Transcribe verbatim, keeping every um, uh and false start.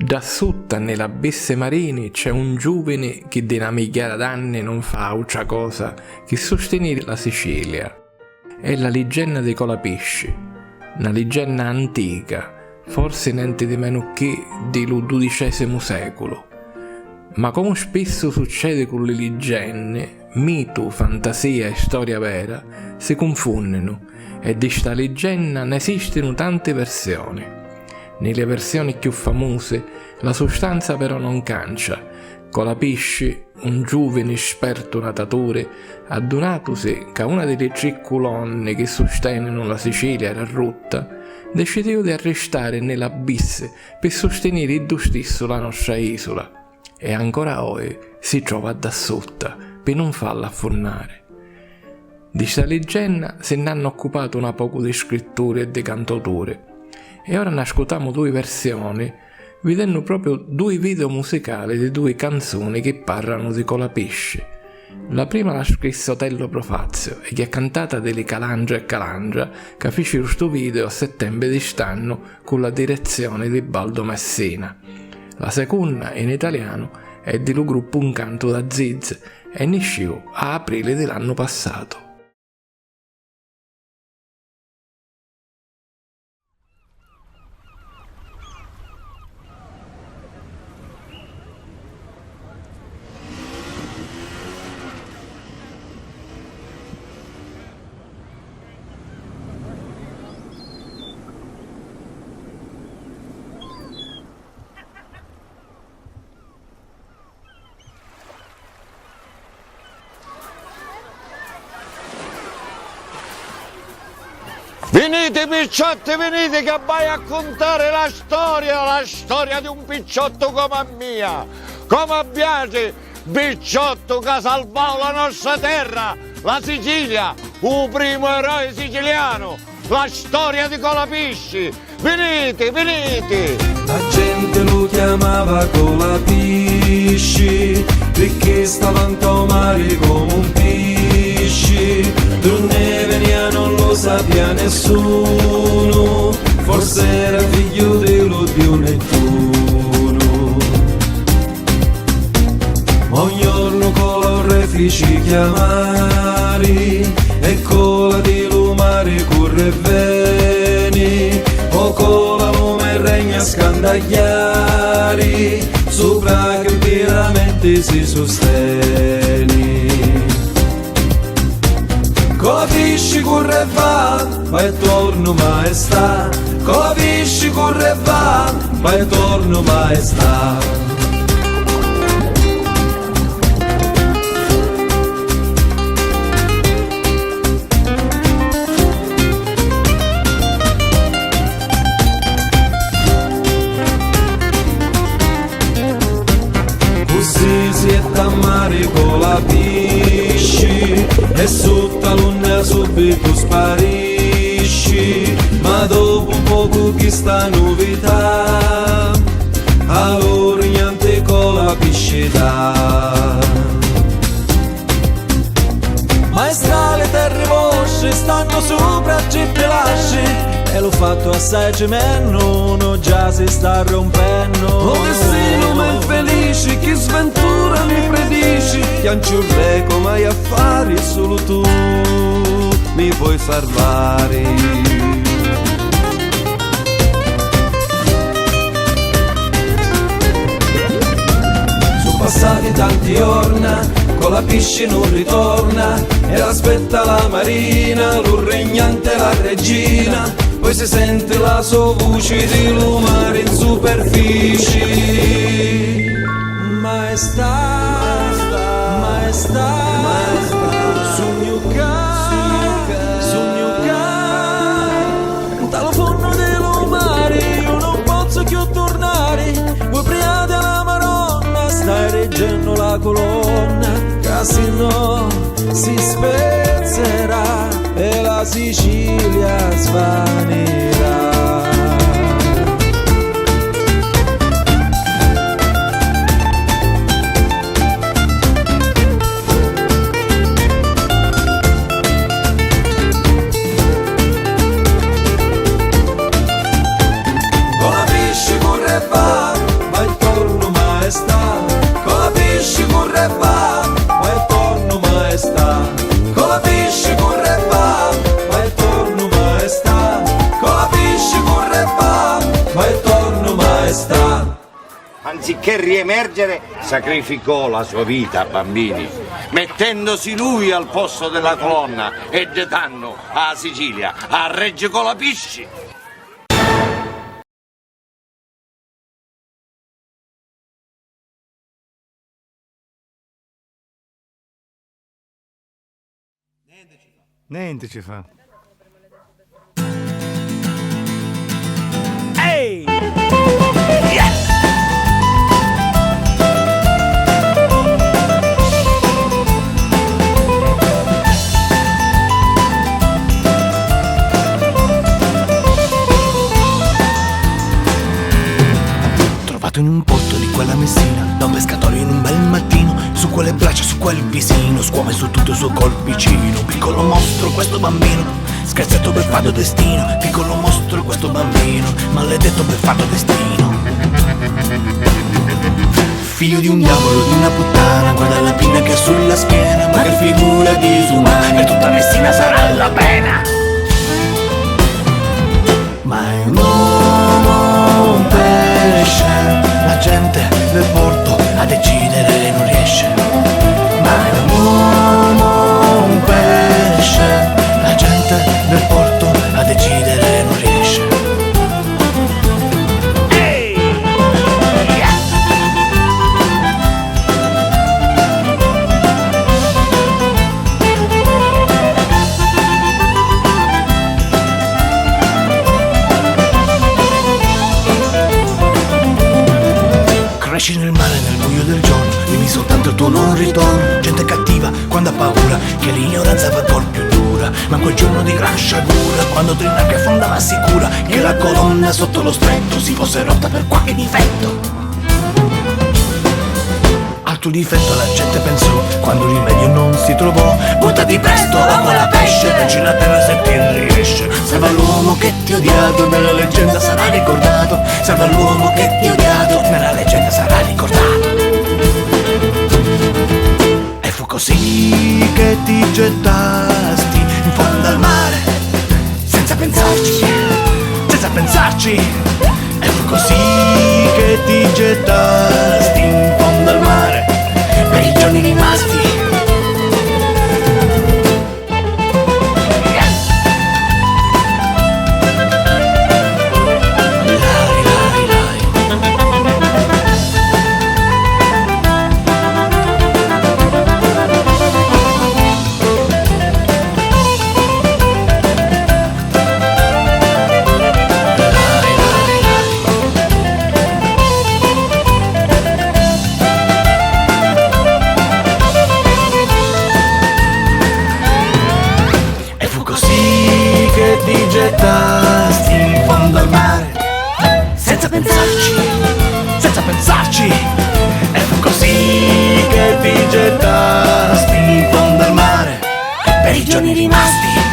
Ddà sutta, nni l'abbissi marini, c'è un giuvini chi di na migghiara d'anni non fa autra cosa chi sustiniri la Sicilia. È la liggenna di Colapisci, na liggenna antica, forsi nenti di menu cchi di lu dudicesimu seculu. Ma comu spissu succedi cu li liggenni, mitu, fantasia e storia vera si cunfunninu e di sta liggenna n'esistinu tanti versioni. Ni li versioni cchiù famusi la sustanza però non cancia. Colapisci, un giuvini spertu nataturi, addunatusi ca una di li tri culonni chi susteninu la Sicilia era rutta, dicidìu di arristari nni l'abbissi pi sustiniri iddu stissu la nostra isula. E ancora oi si trova ddà sutta, pi nun fallu affunnari. Di sta liggenna si nn'hannu occupatu na pocu di scritturi e di cantauturi, e ora n'ascutamu dui versioni, vidennu propriu dui video musicali di dui canzuni chi parranu di Colapisci. La prima la scrissi Otello Profazio e ghjè cantata di li Calandra e Calandra, ca ficiru stu video a settembri di st'annu cu la direzzioni di Baldo Messina. La secunna, in italianu, è di lu gruppu Incanto da Ziz e nisciu a aprili di l'annu passatu. Viniti, picciotti, viniti, ca v'haiu a cuntari la storia, la storia di un picciottu comu a mia, comu a viatri, picciottu ca salvau la nostra terra, la Sicilia, u primu eroi sicilianu, la storia di Colapisci. Viniti, viniti! A genti lu chiamava Colapisci, picchì stava nta u mari comu un pisci. D'unni venia nun lu sapia nissunu, forsi era figghiu di lu diu Nittunu. Ma un jornu Cola u re fici chiamari, e Cola di lu mari curri e veni, o Cola lu me regnu a scandagghiari, supra chi piramenti si susteni. Colapisci curri e va, va e tornu maestà, Colapisci curri e va, va e tornu maestà. Cusì si jetta a mari Colapisci e sutta l'unna subitu sparisci, ma dopu un pocu chista nuvità a lu rignanti Colapisci dà. Maestà, li terri vostri stannu supra a tri pilastri, e lu fattu assai trimennu, unu già si sta rumpennu. O destinu m'infelici, chi sventura mi predici, chianci u re, comu haiu a fari, sulu tu mi poi sarvari. Su passati tanti jorna, Colapisci nun ritorna, e l'aspetta la marina, lu rignanti e la regina, poi si senti la so vuci di lu mari in superfici. Maestà, maestà, sugnu ccà, sugnu ccà. Nta lu funnu di lu mari iu nun pozzu cchiù turnari, vui priati a la Maronna, stai riggennu la culonna, ca si no si spezzerà e la Sicilia svanirà. Colapisci curri e va, va e va, va e tornu maestà. Colapisci curre e va, va e tornu maestà. Colapisci curre e va, va e tornu maestà. Anziché riemergere, sacrificò la sua vita, bambini, mettendosi lui al posto della colonna e detannu a Sicilia a Reggi Colapisci. Nenti ci fa. Ehi! Trovatu in un portu di quella Messina, da un pescatore in un bel mattino, su quelle braccia, su quel visino, scuomi su tutto il suo corpicino. Piccolo mostro questo bambino, scherzetto beffardo destino. Piccolo mostro questo bambino, maledetto beffardo destino. Figlio di un diavolo, di una puttana, guarda la pinna che ha sulla schiena, ma che figura disumana, per tutta Messina sarà la pena. Ma è un uomo, un pesce, la gente del porto a decidere non riesce. Ma è un uomo, un pesce, la gente del porto a decidere non riesce. Ehi! Cresci nel mare, nel buio del giorno, dimmi soltanto il tuo non ritorno. Gente cattiva, quando ha paura, che l'ignoranza fa ancor più dura. Ma quel giorno di gran sciagura, quando Trinacria fondava sicura, che la colonna sotto lo stretto si fosse rotta per qualche difetto. Altro difetto la gente pensò, quando rimedio non si trovò. Buttati presto, o cola pesce, penci la terra se ti riesce. Salva l'uomo che ti ha odiato, nella leggenda sarà ricordato. Salva l'uomo che ti ha odiato, nella leggenda sarà ricordato. E fu così che ti gettasti in fondo al mare, senza pensarci, senza pensarci. E fu così che ti gettasti in fondo al mare, per i giorni rimasti. E fu così che ti gettasti in fondo al mare, senza pensarci, senza pensarci. E fu così che ti gettasti in fondo al mare, per i giorni rimasti.